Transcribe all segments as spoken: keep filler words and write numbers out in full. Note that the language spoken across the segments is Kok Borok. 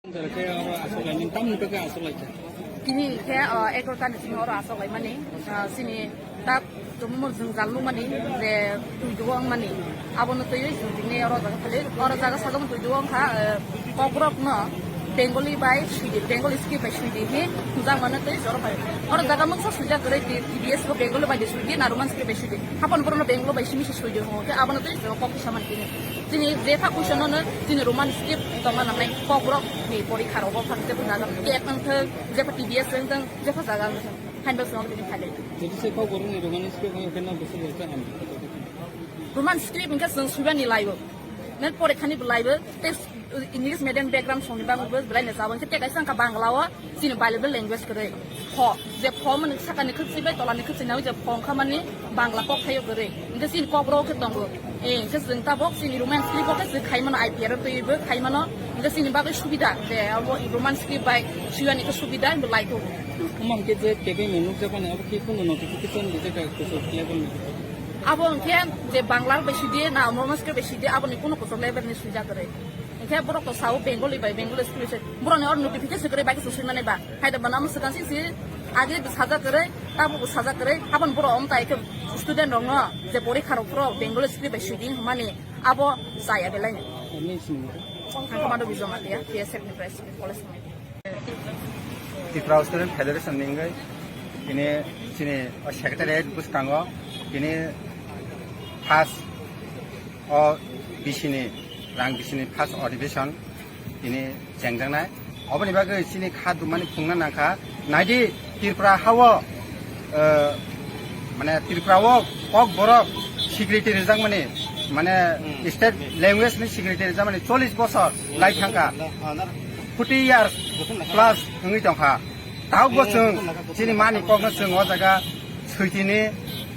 Jara khe oro aswk lai, nini tamni bagwi aswk lai kha? Tini khe, ah, egarota ni simi oro aswk lai mani, ah, sini tak tumumur jwngjal nukmani je twi dugo wngmani, abono twiwi chwng tini oro jaga phali, oro jaga sajwk twi dugo wngkha, eh, Kokborok no Bengali bai swidi, Bengali script bai swidi hi hwnjakmano tei joro bai. Oro jaga mungsa swijak kwrwi T B S bo Bengali bai swidi na Roman script bai swidi. Hapan borokno Bengali bai simi se swidi hwngo khe abono tei joro kok samani tini. Chini je tha question no chini Roman script tongma nangnai Kokborok ni porikha rogo phang je jaga cake wngthok, jepha T B S wngthok, jepha jaga wngthok. Haino song tini phale. Jadi se Kokborok ni Roman script wngkhe na bwswk wngkha ham. Roman script wngkha chwng swibani laibo. Men porikhani bo laibo. Tei English medium background songni bagwi bo belai no jabo. Hwnkhe tei kaisa wngkha Bangla o chini bilingual language kwrwi. Pho, je pho mani sakani khwchwi bai tolani khwchwi nai je pho wngkha mani Bangla kok thaio kwrwi. Hwnkhe chini Kokborok khe tongo. Eh, hwnkhe chwng tabok chini Roman script o khe chwng khai mano I P R o twiwi bo khai mano. Hwnkhe chini bagwi subida je abo Roman script bai swiyani khe subida bo lai tongo. Omo hwnkhe je kebengni nukjakmani abo khe kunu notification rijak kha kuchuk level ni. Abo hwnkhe je Bangla bai sidi na Roman script bai sidi aboni kunu kuchuk level ni swijak kwrwi. Hwnkhe borok to sao Bengali bai Bengali script se borokni oro notification kwrwi bai khe swimani ba. Hai da bana swkang sing si age sajak kwrwi, tabuk sajak kwrwi, aboni borok wng tai khe student rokno je porikha rok phuru Bengali script bai swidi hwnmani abo chaya belai ni. Ani sini. Ang Komando Bijoma Tia, T S F ni President, College Committee. Tripura Student Federation ni wngwi tini chini o secretariat bwskango tini first o B C ni rang B C ni first admission tini chengjaknai. Oboni bagwi chini kha dumani phungna nangkha. Naidi Tripura hao, eh, mane Tripura o Kokborok security rijakmani, mane state language ni security rijakmani chollish bosor lai thangkha. Forty years plus wngwi tongkha. Tabukbo chwng chini mani kokno chwng o jaga switini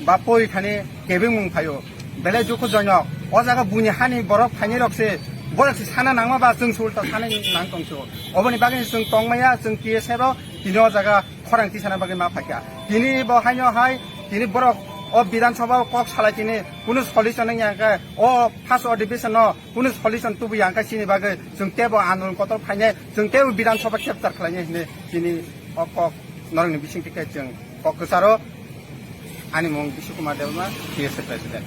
ba porikhani kebengmung phaio. Belai dukhu jonok. O jaga buini hani borok phainai rok se, borok se sana nangma ba chwng se ulta sana nang tong se. Oboni bagwi chwng tongmaya, chwng T S F o tini o jaga khorang tisana bagwi ma phaikha. Tini bo haino hai, tini borok o Bidhan Sabha o kok salai tini kunu solution wngya khe o first admission no kunu solution tubu ya khe chini bagwi chwng tebo andolon kotor phainai, chwng tebo Bidhan Sabha capture khlainai hinwi chini o kok norokni bisingtwi khe chwng kok kwcharo. Ani mung Bishu Kumar Debbarma, T S F President.